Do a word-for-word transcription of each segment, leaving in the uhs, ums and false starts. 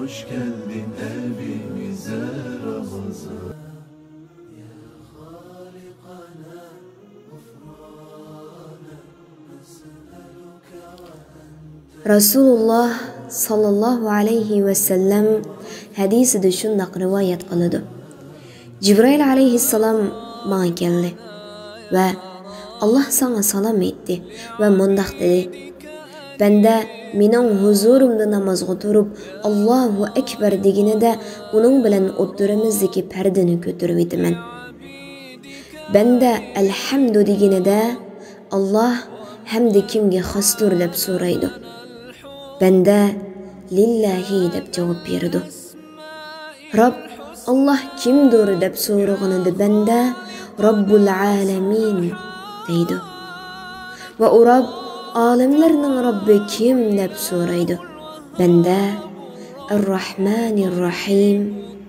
كەلدى نەبىمىزە رامىزان. رەسۇلۇللاھ ساللاللاھۇ ئەلەيھى ۋەسەللەم ھەدىسىدە شۇنداق رىۋايەت قىلىدۇ: جىبرىئىل ئەلەيھىسسالام ماڭا كەلدى ۋە «ئاللاھ ساڭا سالام» ئېيتتى ۋە مۇنداق دېدى: «بەندە مېنىڭ ھۇزۇرۇمدا نامازغا تۇرۇپ، ئاللاھۇ ئەكبەر دېگىنىدە، ئۇنىڭ بىلەن ئوتتۇرىمىزدىكى پەردىنى كۆتۈرۈۋېتىمەن. بەندە ئەلھەمدۇ دېگىنىدە، ئاللاھ ھەمدى كىمگە خاستۇر دەپ سورايدۇ. بەندە لىللاھى دەپ جاۋاب بېرىدۇ. رەب، ئاللاھ كىمدۇر دەپ سورىغىنىدا بەندە رەببۇل ئالەمىن دەيدۇ. ۋە ئۇ رەب، ئالەملەرنىڭ رەببى كىم دەپ سورايدۇ. بەندە ئەرراھمانىر راھىم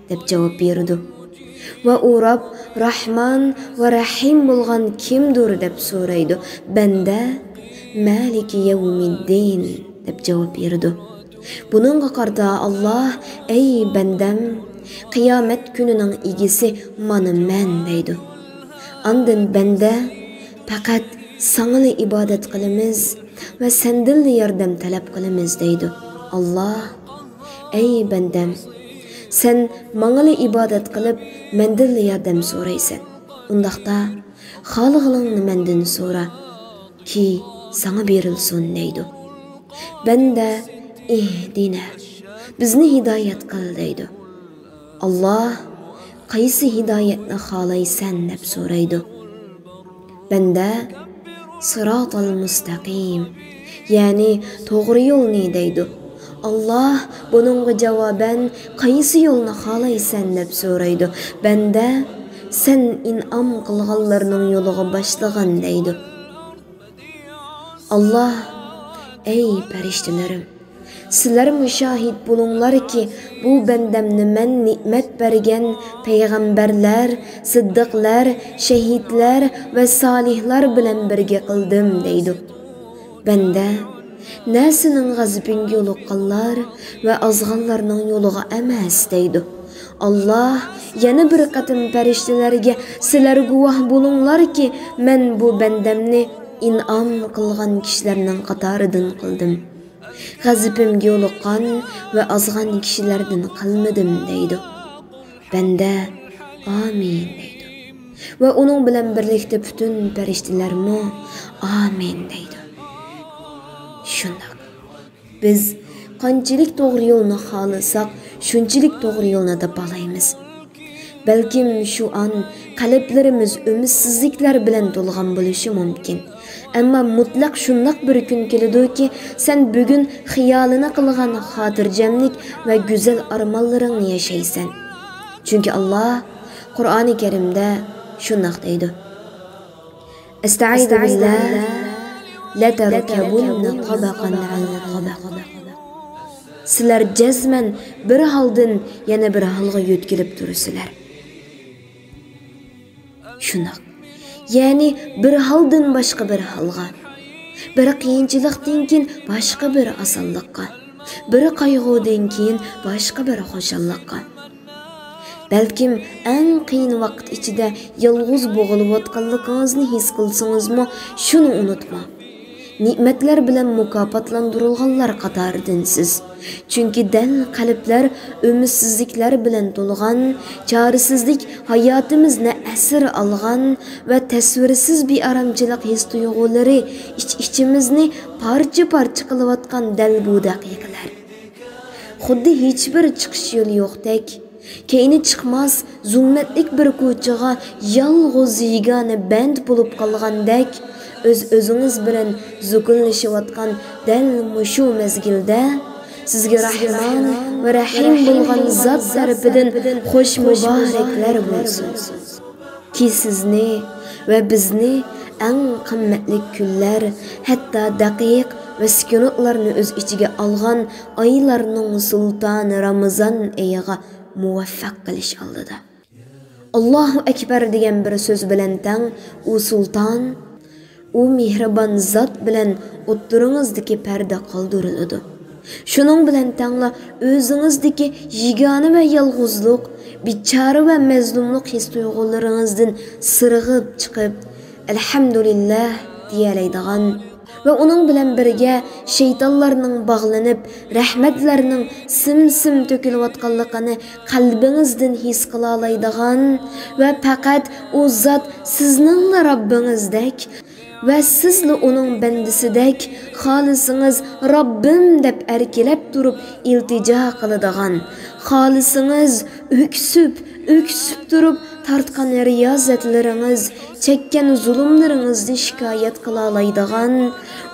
دەپ جاۋاب بېرىدۇ. ۋە ئۇ رەب، راھمان ۋە راھىم بولغان كىمدۇر دەپ سورايدۇ. بەندە مالىكى يەۋمىددىن دەپ جاۋاب بېرىدۇ. بۇنىڭغا قارىتا ئاللاھ، ئەي بەندەم، قىيامەت كۈنىنىڭ ئىگىسى مانا مەن دەيدۇ. ئاندىن بەندە، پەقەت ساڭىلا ئىبادەت قىلىمىز ۋە سەندىنلا ياردەم تەلەپ قىلىمىز دەيدۇ. ئاللاھ، ئەي بەندەم، سەن ماڭىلا ئىبادەت قىلىپ، مەندىنلا ياردەم سورايسەن. ئۇنداقتا خالىغىنىڭنى مەندىن سورا، كى ساڭا بېرىلسۇن دەيدۇ. بەندە ئىھدىنە، بىزنى ھىدايەت قىل دەيدۇ. ئاللاھ، قايسى ھىدايەتنى خالايسەن دەپ سورايدۇ. بەندە سىراتال مۇستەقىم، يەنى توغرا يولنى دەيدۇ. ئاللاھ بۇنىڭغا جاۋابەن قايسى يولنى خالايسەن دەپ سورايدۇ. بەندە سەن ئىنئام قىلغانلارنىڭ يولىغا باشلىغىن دەيدۇ. ئاللاھ، ئەي پەرىشتىلىرىم، سىلەرمۇ شاھىت بولۇڭلاركى، بۇ بەندەمنى مەن نېمەت بەرگەن پەيغەمبەرلەر، سىددىقلار، شەھىدلەر ۋە سالىھلار بىلەن بىرگە قىلدىم دەيدۇ. بەندە، نە سېنىڭ غەزىپىڭگە يولۇققانلار ۋە ئازغانلارنىڭ يولىغا ئەمەس دەيدۇ. ئاللاھ يەنە بىر قېتىم پەرىشتىلەرگە، سىلەر گۇۋاھ بولۇڭلاركى، مەن بۇ بەندەمنى ئىنئام قىلغان كىشىلەرنىڭ قاتارىدىن قىلدىم. غەزىپىمگە يولۇققان ۋە ئازغان كىشىلەردىن قىلمىدىم دەيدۇ. بەندە ئامىن دەيدۇ. ۋە ئۇنىڭ بىلەن بىرلىكتە پۈتۈن پەرىشتىلەرمۇ ئامىن دەيدۇ. شۇنداق. بىز قانچىلىك توغرا يولنى خالىساق، شۇنچىلىك توغرا يولنى تاپالايمىز. بەلكىم شۇ ئان قەلبلىرىمىز ئۈمىدسىزلىكلەر بىلەن تولغان بولۇشى مۇمكىن. ئەمما مۇتلەق شۇنداق بىر كۈن كېلىدۇكى، سەن بۈگۈن خىيالىنى قىلغان خاتىرجەملىك ۋە گۈزەل ئارمانلىرىڭنى ياشايسەن. چۈنكى ئاللاھ قۇرئانى كەرىمدە شۇنداق دەيدۇ: ئەستەئىزۇ بىللاھ، لەتەركەبۇننە تابەقەن ئەن تابەق. سىلەر جەزمەن بىر ھالدىن يەنە بىر ھالغا يۆتكىلىپ تۇرىسىلەر. شۇنداق. يەنى بىر ھالدىن باشقا بىر ھالغا، بىر قىيىنچىلىقتىن كېيىن باشقا بىر ئاسانلىققا، بىر قايغۇدىن كېيىن باشقا بىر خۇشاللىققا. بەلكىم ئەڭ قىيىن ۋاقىت ئىچىدە يالغۇز بوغۇلۇۋاتقانلىقىڭىزنى ھېس قىلسىڭىزمۇ، شۇنى ئۇنتۇماڭ. نېمەتلەر بىلەن مۇكاپاتلاندۇرۇلغانلار قاتارىدىنسىز. چۈنكى دەل قەلبلەر ئۈمىدسىزلىكلەر بىلەن تولغان، چارىسىزلىك ھاياتىمىزنى ئەسىر ئالغان ۋە تەسۋىرسىز بىئارامچىلىق ھېس-تۇيغۇلىرى ئىچ-ئىچىمىزنى پارچە-پارچە قىلىۋاتقان دەل بۇ دەقىقىلەر. خۇددى ھېچبىر چىقىش يولى يوقتەك، كەينى چىقماس زۇلمەتلىك بىر كوچىغا يالغۇز يېگانە بەند بولۇپ قالغاندەك، ئۆز-ئۆزىڭىز بىلەن زۇكۇنلىشىۋاتقان دەل مۇشۇ مەزگىلدە، سىزگە راھمان ۋە رەھىم بولغان زات تەرىپىدىن خوش مۇبارەكلەر بولسۇن. كى سىزنى ۋە بىزنى ئەڭ قىممەتلىك كۈنلەر، ھەتتا دەقىق ۋە سېكۇنتلارنى ئۆز ئىچىگە ئالغان ئايلارنىڭ سۇلتانى رامىزان ئېيىغا مۇۋەپپەق قىلىش ئالدىدا. ئاللاھۇ ئەكبەر دېگەن بىر سۆز بىلەن تەڭ، ئۇ سۇلتان، ئۇ مېھرىبان زات بىلەن ئوتتۇرىڭىزدىكى پەردە قالدۇرۇلىدۇ. شۇنىڭ بىلەن تەڭلا ئۆزىڭىزدىكى يېگانە ۋە يالغۇزلۇق، بىچارە ۋە مەزلۇملۇق ھېس-تۇيغۇلىرىڭىزدىن سىرغىپ چىقىپ، «ئەلھەمدۇلىللاھ» دېيەلەيدىغان ۋە ئۇنىڭ بىلەن بىرگە شەيتانلارنىڭ باغلىنىپ، رەھمەتلەرنىڭ سىم-سىم تۆكۈلۈۋاتقانلىقىنى قەلبىڭىزدىن ھېس قىلالايدىغان ۋە پەقەت ئۇ زات سىزنىڭلا رەببىڭىزدەك ۋە سىزلا ئۇنىڭ بەندىسىدەك، خالىسىڭىز «رەببىم» دەپ ئەركىلەپ تۇرۇپ ئىلتىجا قىلىدىغان، خالىسىڭىز ئۆكسۈپ، ئۆكسۈپ تۇرۇپ تارتقان رىيازەتلىرىڭىز، چەككەن زۇلۇملىرىڭىزنى شىكايەت قىلالايدىغان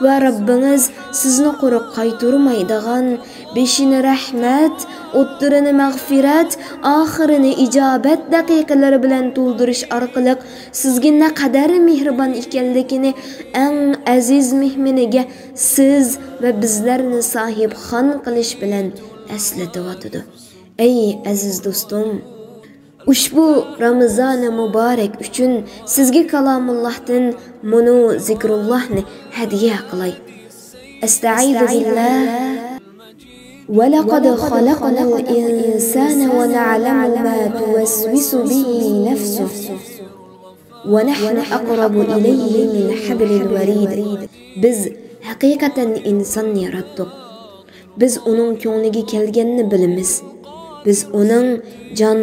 ۋە رەببىڭىز سىزنى قۇرۇق قايتۇرمايدىغان، بېشىنى رەھمەت، ئوتتۇرىنى مەغپىرەت، ئاخىرىنى ئىجابەت دەقىقىلىرى بىلەن تولدۇرۇش ئارقىلىق سىزگە نەقەدەر مېھرىبان ئىكەنلىكىنى ئەڭ ئەزىز مېھمىنىگە سىز ۋە بىزلەرنى ساھىبخان قىلىش بىلەن ئەسلىتىۋاتىدۇ. ئەي ئەزىز دوستۇم! ئۇشبۇ رامىزانى مۇبارەك ئۈچۈن سىزگە كالامۇللاھتىن مۇنۇ زىكرۇللاھنى ھەدىيە قىلاي. أستعيذ بالله. ولقد خلقنا الإنسان ونعلم ما توسوس به نفسه ونحن أقرب إليه من حبل الوريد. بىز ھەقىقەتەن ئىنساننى ياراتتۇق. بىز ئۇنىڭ كۆڭلىگە كەلگەننى بىلىمىز. بىز ئۇنىڭ جان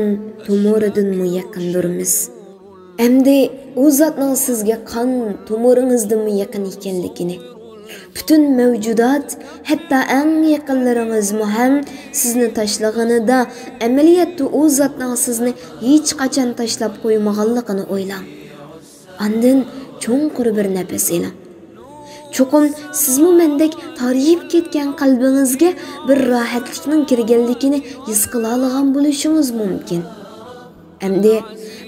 تومۇرىدىنمۇ يېقىندۇرمىز. ئەمدى ئۇ زاتنىڭ سىزگە قان تومۇرىڭىزدىنمۇ يېقىن ئىكەنلىكىنى، پۈتۈن مەۋجۇدات، ھەتتا ئەڭ يېقىنلىرىڭىزمۇ ھەم سىزنى تاشلىغىنىدا، ئەمەلىيەتتە ئۇ زاتنىڭ سىزنى ھېچقاچان تاشلاپ قويمىغانلىقىنى ئويلاڭ. ئاندىن چوڭقۇر بىر نەپەس ئېلىڭ. چوقۇم سىزمۇ مەندەك تارىيىپ كەتكەن قەلبىڭىزگە بىر راھەتلىكنىڭ كىرگەنلىكىنى ھېس قىلالىغان بولۇشىڭىز مۇمكىن. ئەمدى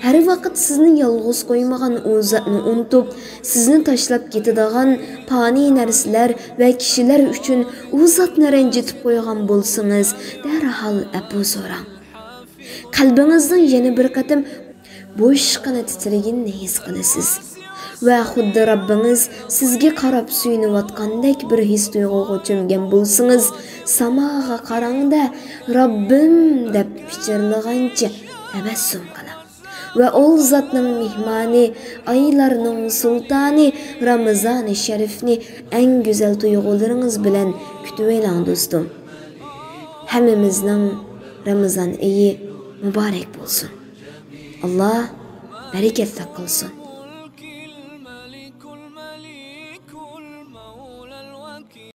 ھەر ۋاقىت سىزنى يالغۇز قويمىغان ئۇ زاتنى ئۇنتۇپ، سىزنى تاشلاپ كېتىدىغان پانىي نەرسىلەر ۋە كىشىلەر ئۈچۈن ئۇ زاتنى رەنجىتىپ قويغان بولسىڭىز، دەرھال ئەپۇ سوراڭ. قەلبىڭىزنىڭ يەنە بىر قېتىم بوشلۇقىنى تىترىگىنىنى ھېس قىلىسىز. ۋە خۇددى رەببىڭىز سىزگە قاراپ سۆيۈنۈۋاتقاندەك بىر ھېس-تۇيغۇغا چۆمگەن بولسىڭىز، ساماغا قاراڭ-دە، «رەببىم» دەپ پىچىرلىغانچە تەبەسسۇم قىلىڭ. ۋە ئۇ زاتنىڭ مېھمانى، ئايلارنىڭ سۇلتانى رامىزانى شەرىپنى ئەڭ گۈزەل تۇيغۇلىرىڭىز بىلەن كۈتۈۋېلىڭ، دوستۇم. ھەممىمىزنىڭ رامىزان ئېيى مۇبارەك بولسۇن. ئاللا بەرىكەتلىك قىلسۇن.